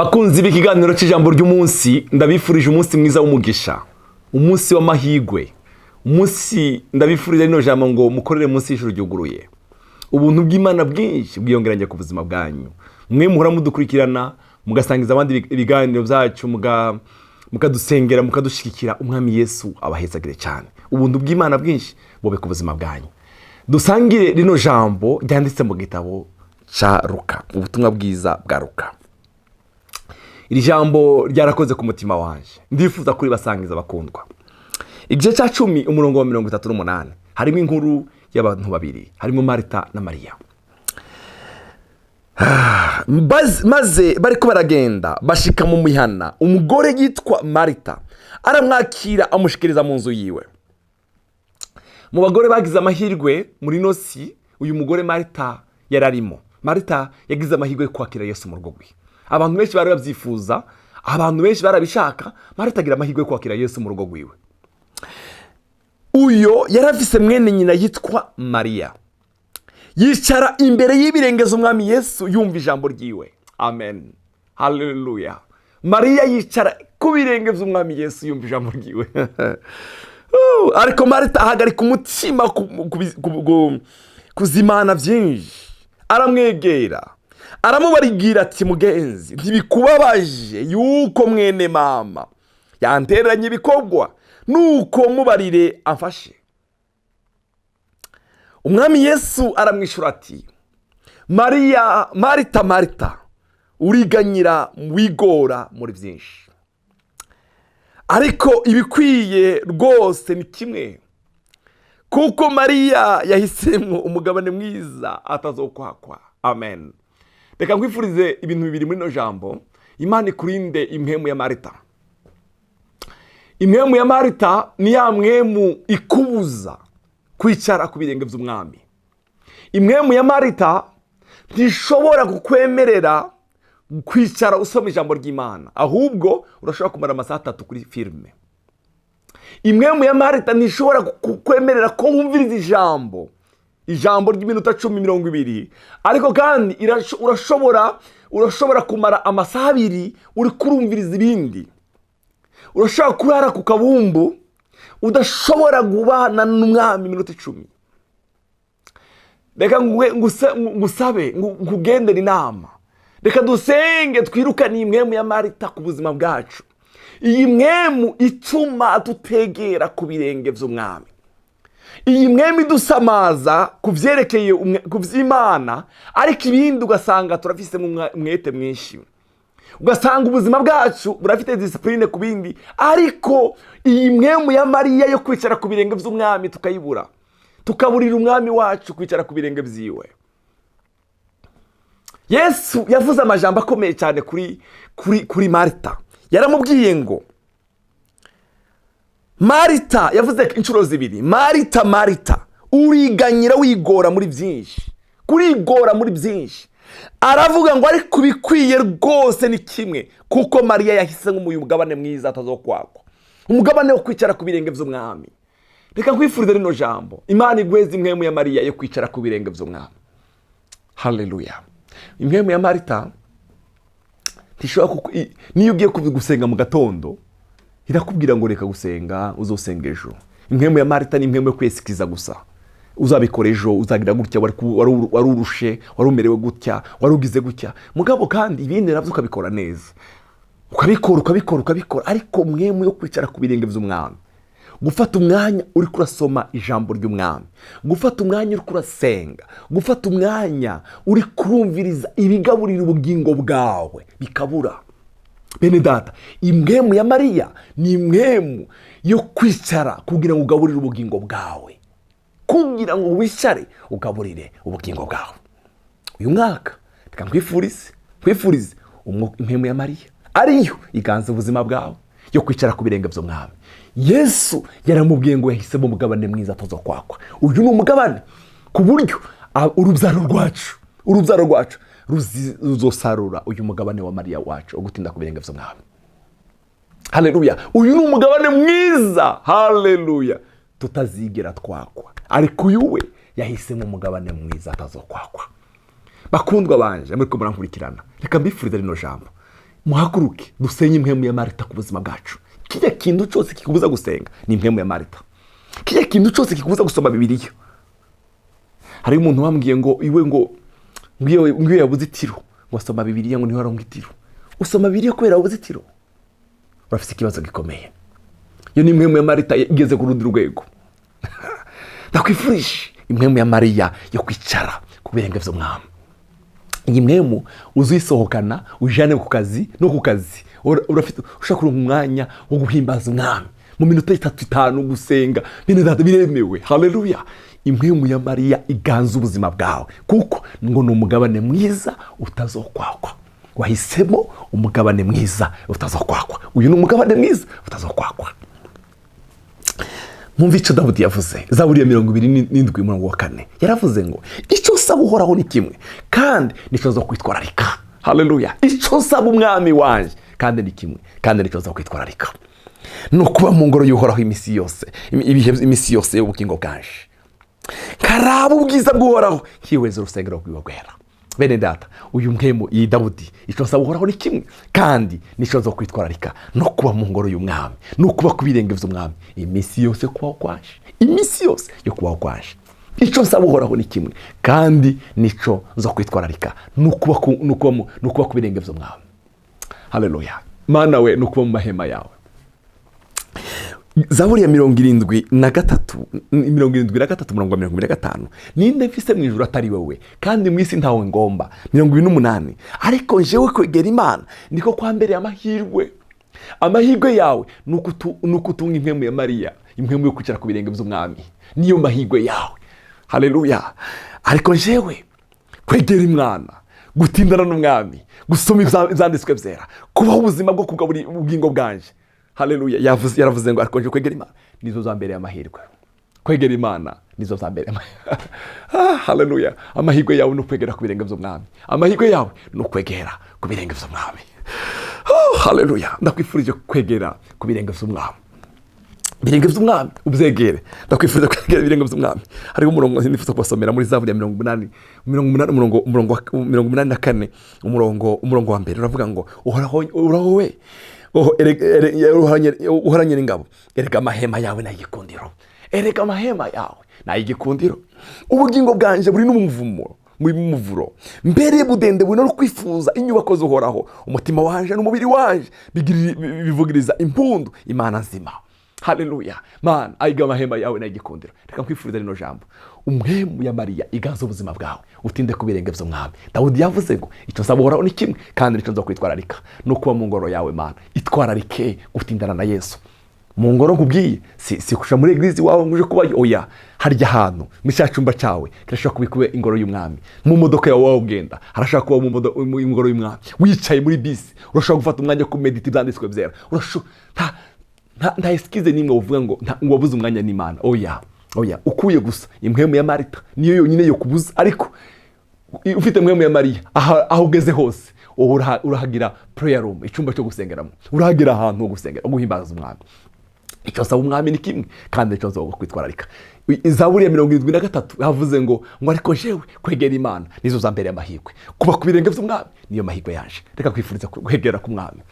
Bakunzi b'ikiganiro cy'ijambo ry'umunsi, ndabifurije umunsi mwiza w'umugisha, umunsi w'amahirwe, umunsi ndabifurije rino jambo ngo mukorere munsi y'ijuru ryuguruye. Ubuntu bw'Imana bwinshi bwiyongeranye ku buzima bwanyu. Mwe muhora mudukurikirana, mugasangiza abandi ibiganiro byacu, mukadusengera, mukadushyigikira, Umwami Yesu abahezagire cyane. Ubuntu bw'Imana bwinshi bube ku buzima bwanyu. Dusangire rino jambo ryanditse mu gitabo cya Ruka, ubutumwa bwiza bwa Ruka. Iri jambo ryarakoze ku mutima wanjye, ndifuza kuribasangiza bakundwa. Igice cya 10, umurongo wa 38, harimo inkuru y'abantu babiri, harimo Marita na Mariya. Maze bariko baragenda, bashika mu mihana, umugore yitwa Marita aramwakira, amushikiriza mu nzu yiwe. Mu bagore bagize amahirwe muri ino si, uyu mugore Marita yari arimo. Marita yagize amahirwe yo kwakira Yesu mu rugo rwe. Abantu benshi bari babyifuza, abantu benshi barabishaka. Marita agira amahirwe yo kwakira Yesu mu rugo rwiwe. Uyo yari afise mwene nyina yitwa Mariya, yicara imbere y'ibirenge z'Umwami Yesu, yumva ijambo ryiwe. Amen, haleluya. Mariya yicara ku birenge by'Umwami Yesu, yumva ijambo ryiwe. Ariko Marita ahagarika umutima kuzimana byinshi. Aramwegera, aramubarigira ati: "Mugenzi, ntibikubabaje yuko mwene mama yantereranye ibikorwa? Nuko mubarire amfashe." Umwami Yesu aramwishyura ati: "Mariya, Marita, Marita, uriganyira wigora muri byinshi, ariko ibikwiye rwose ni kimwe, kuko Mariya yahisemo umugabane mwiza atazokwakwa." Amen. Reka nkwifurize ibintu bibiri muri ino jambo. Imana ikurinde impwemu ya Marita. Impwemu ya Marita ni ya mpwemu ikubuza kwicara ku birenge by'Umwami. Impwemu ya Marita ntishobora kukwemerera kwicara usoma ijambo ry'Imana, ahubwo urashobora kumara amasaha 3 kuri filime. Impwemu ya Marita ntishobora kukwemerera ko wumviriza ijambo ry'iminota 10, 20, ariko kandi urashobora kumara amasaha 2 uri kurumviriza ibindi. Urashobora kurara ku kabumbu, udashobora kubana n'Umwami iminota 10. Reka ngusabe, nkugendere inama. Reka dusenge, twirukane iyi mpwemu ya Marita ku buzima bwacu, iyi mpwemu ituma tutegera ku birenge by'Umwami, iyi mpwemu idusamaza ku byerekeye ku by'Imana, ariko ibindi ugasanga turafisemo umwete mwinshi, ugasanga ubuzima bwacu burafite discipline ku bindi, ariko iyi mpwemu ya Mariya yo kwicara ku birenge by'Umwami tukayibura, tukaburira Umwami wacu kwicara ku birenge byiwe. Yesu yavuze amajambo akomeye cyane kuri Marita. Yaramubwiye ngo: "Marita," yavuze inshuro zibiri: "Marita, Marita, uriganyira wigora muri byinshi." Kurigora muri byinshi. Aravuga ngo: "Ariko ibikwiye rwose ni kimwe, kuko Mariya yahise nk'umugabane mwiza atazokwakwa," umugabane wo kwicara ku birenge by'Umwami. Reka nkwifurize rino jambo: Imana iguheze impwemu ya Mariya yo kwicara ku birenge by'Umwami. Haleluya. Impwemu ya Marita ntishobora niyo ugiye gusenga mu gatondo, irakubwira ngo: "Reka gusenga, uzosenga ejo." Impwemu ya Marita ni impwemu yo kwesikiza gusa: uzabikora ejo, uzagira gutya, wari urushe, wari umerewe gutya, wari ugize gutya. Mugabo kandi ibindi nabyo ukabikora neza, ukabikora, ukabikora, ukabikora, ariko mpwemu yo kwicara ku birenge by'Umwami, gufata umwanya uri kurasoma ijambo ry'Umwami, gufata umwanya uri kurasenga, gufata umwanya uri kurumviriza ibigaburira ubugingo bwawe, bikabura. Bene data, impwemu ya Mariya ni impwemu yo kwicara kugira ngo ugaburire ubugingo bwawe, kugira ngo wicare ugaburire ubugingo bwawe. Uyu mwaka reka nkwifurize impwemu ya Mariya ariyo iganza ubuzima bwawe, yo kwicara ku birenge by'Umwami. Yesu yaramubwiye ngo yahisemo umugabane mwiza kwakwa. Uyu ni umugabane ku buryo urubyaro rwacu ruzosarura uyu mugabane wa Mariya wacu wo gutinda ku birenge by'Umwami. Haleluya. Uyu ni umugabane mwiza, haleluya, tutazigera twakwa, ariko uyu we yahisemo umugabane mwiza atazokwakwa. Bakundwa banje muri ko murankurikirana, reka mbifurize rino jambo. Muhaguruke dusenye impwemu ya Marita ku buzima bwacu. Kijya kintu cyose kikubuza gusenga ni impwemu ya Marita. Kijya kintu cyose kikubuza gusoma Bibiliya. Hari umuntu wambwiye ngo iwe ngo iyo yabuze itiro ngo asoma Bibiliya, ngo niho aronka itiro. Usoma Bibiliya kubera wabuze itiro, urafite ikibazo gikomeye. Iyo ni impwemu ya Marita igeze ku rundi rwego. Ndakwifurije impwemu ya Mariya yo kwicara ku birenge by'umwami. Iyi mpwemu uzisohokana ujane ku kazi, no ku kazi urafite ushobora kuronka umwanya wo guhimbaza umwami mu minota itatu, itanu, gusenga. Bene data, biremewe. Haleluya! Impwemu ya Mariya iganza ubuzima bwawe, kuko ngo ni umugabane mwiza utazokwakwa. Wahisemo umugabane mwiza utazokwakwa. Uyu ni umugabane mwiza utazokwakwa. Mwumve icyo Dawudi yavuze, Zaburi ya 27 umurongo wa 4. Yaravuze ngo: "Icyo nsaba Uhoraho ni kimwe, kandi nicyo nzo kwitwararika." Haleluya! "Icyo nsaba umwami wanjye kandi ni kimwe, kandi nicyo nzo kwitwararika, ni ukuba mu ngoro y'Uhoraho iminsi yose, ibihe, iminsi yose y'ubugingo bwanje, karaba ubwiza bw'Uhoraho, nkihweza urusengero rwiwe rwera." Bene data, uyu mpwemu iyi Dawudi: "Icyo nsaba Uhoraho ni kimwe, kandi nicyo nzo kwitwararika, no kuba mu ngoro y'umwami, no kuba ku birenge by'umwami iminsi yose kubaho kwanje, iminsi yose yo kubaho kwanje. Icyo nsaba Uhoraho ni kimwe, kandi nicyo nzo kwitwararika, ni ukuba ku birenge by'umwami." Haleluya! Mana we, ni ukuba mu mahema yawe. Zaburi ya 73, 73 umurongo wa 25: "Ninde mfise mu ijuru atari wowe? Kandi mu isi ntawe ngomba." 28: "Ariko njyewe kwegera Imana niko kwambereye amahirwe." Amahirwe yawe ni uko utunga impwemu ya Mariya, impwemu yo kwicara ku birenge by'umwami, niyo mahirwe yawe. Haleluya! "Ariko njyewe kwegera Imana, gutindana n'umwami, gusoma ibyanditswe byera, kubaho ubuzima bwo kugaburira ubugingo bwanje." Haleluya! Yaravuze ngo: "Ariko nje kwegera Imana nizo zambereye amahirwe." Kwegera Imana nizo zambereye amahirwe. Ah, haleluya! Amahirwe yawe ni ukwegera ku birenge by'umwami. Amahirwe yawe ni ukwegera ku birenge by'umwami. Oh, haleluya! Ndakwifurije kwegera ku birenge by'umwami. Ibirenge by'umwami ubyegere. Ndakwifuriza kwegera ibirenge by'umwami. Hariho umurongo nifuza kubasomera muri Zaburi ya 80, 80 umurongo wa 84, umurongo wa mbere. Uravuga ngo: "Uhoraho, Uhoraho we, oho, uhoranye n'ingabo, erega amahema yawe ni ay'igikundiro, erega amahema yawe ni ay'igikundiro. Ubugingo bwanje buri n'umuvumo muri muvuro, mbere budende buri no kwifuza inyubako z'Uhoraho. Umutima wanje n'umubiri wanje bivugiriza impundu Imana nzima." Haleluya! Mana, ayiga amahema yawe ni ay'igikundiro. Reka nkwifuriza rino jambo: impwemu ya Mariya iganza ubuzima bwawe, utinde ku birenge by'umwami. Dawudi yavuze ngo: "Icyo nsaba Uhoraho ni kimwe, kandi nicyo nza kwitwararika, ni ukuba mu ngoro yawe." Mana, itwararike gutindana na Yesu mu ngoro. Nkubwiye, si kuja muri église iwawe ngo uje kubayo, oya. Harya hantu muri cya cyumba cyawe kirashobora kuba ingoro y'umwami. Mu modoka yawe waba ugenda harashobora kuba mu ingoro y'umwami. Wicaye muri bisi urashobora gufata umwanya wo kumedita ibyanditswe byera. Nta excuse n'imwe uvuga ngo wabuze umwanya n'Imana. Oya, oya! Ukuye gusa impwemu ya Marita, niyo yonyine yo kubuza. Ariko ufite impwemu ya Mariya, aho ugeze hose uba urahagira prayer room, icyumba cyo gusengeramo, urahagira ahantu ho gusengera, guhimbaza umwami. "Icyo nsaba umwami ni kimwe, kandi icyo nsaba kwitwararika." Zaburi ya 73 yavuze ngo: "Ariko jewe kwegera Imana nizo za mbere y'amahirwe, kuba ku birenge by'umwami niyo mahirwe yaje." Reka kwifuriza kwegera ku mwami.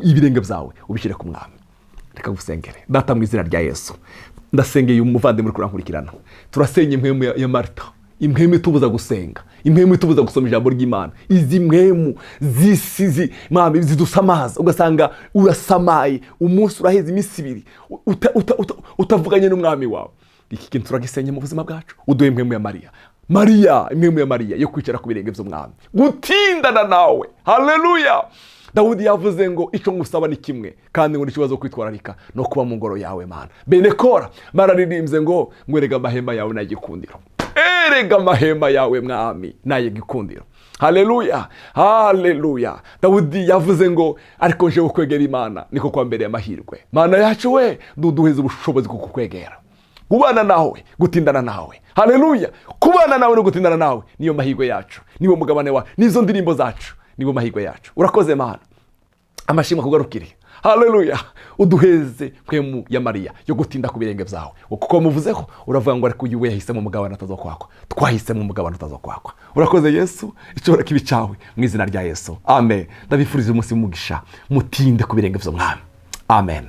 Ibirenge byawe ubishyire ku mwami. Reka gusengere. Data, mu izina rya Yesu, ndasengeye umuvandimwe uri kurankurikirana. Turasenya impwemu ya Marita, impwemu itubuza gusenga, impwemu itubuza gusoma ijambo ry'Imana. Izi mpwemu z'isi mwami, zidusamaza, ugasanga urasamaye, umunsi uraheze, iminsi 2 utavuganye n'umwami wawe. Iki kintu turagisenya mu buzima bwacu. Uduhe impwemu ya Mariya, Mariya, impwemu ya Mariya yo kwicara ku birenge by'umwami, gutindana nawe. Haleluya! Dawudi yavuze ngo: "Icyo ngusaba ni kimwe, kandi ngo n'ikibazo kwitwararika no kuba mu ngoro yawe, Mana." Bene Kora bararirimbye ngo: "Erega amahema yawe ni ay'igikundiro, erega amahema yawe mwami ni ay'igikundiro." Haleluya, haleluya! Dawudi yavuze ngo: "Ariko njewe kwegera Imana niko kwa mbere y'amahirwe." Mana yacu we, duduheze ubushobozi bwo kukwegera, kubana nawe, gutindana nawe. Haleluya! Kubana nawe no gutindana nawe niyo mahirwe yacu, niwo mugabane wawe, nizo ndirimbo zacu, niwo mahirwe yacu. Urakoze Mana, amashimwe akugarukire. Haleluya. Uduheze mpwemu ya Mariya yo gutinda ku birenge byawe, kuko muvuzeho uravuga ngo ariko uyu we yahisemo umugabane atazokwakwa. Twahisemo umugabane utazokwakwa. Urakoze Yesu, icyubahiro kibe icyawe mu izina rya Yesu, amen. Ndabifuriza umunsi w'umugisha, mutinde ku birenge by'umwami. Amen.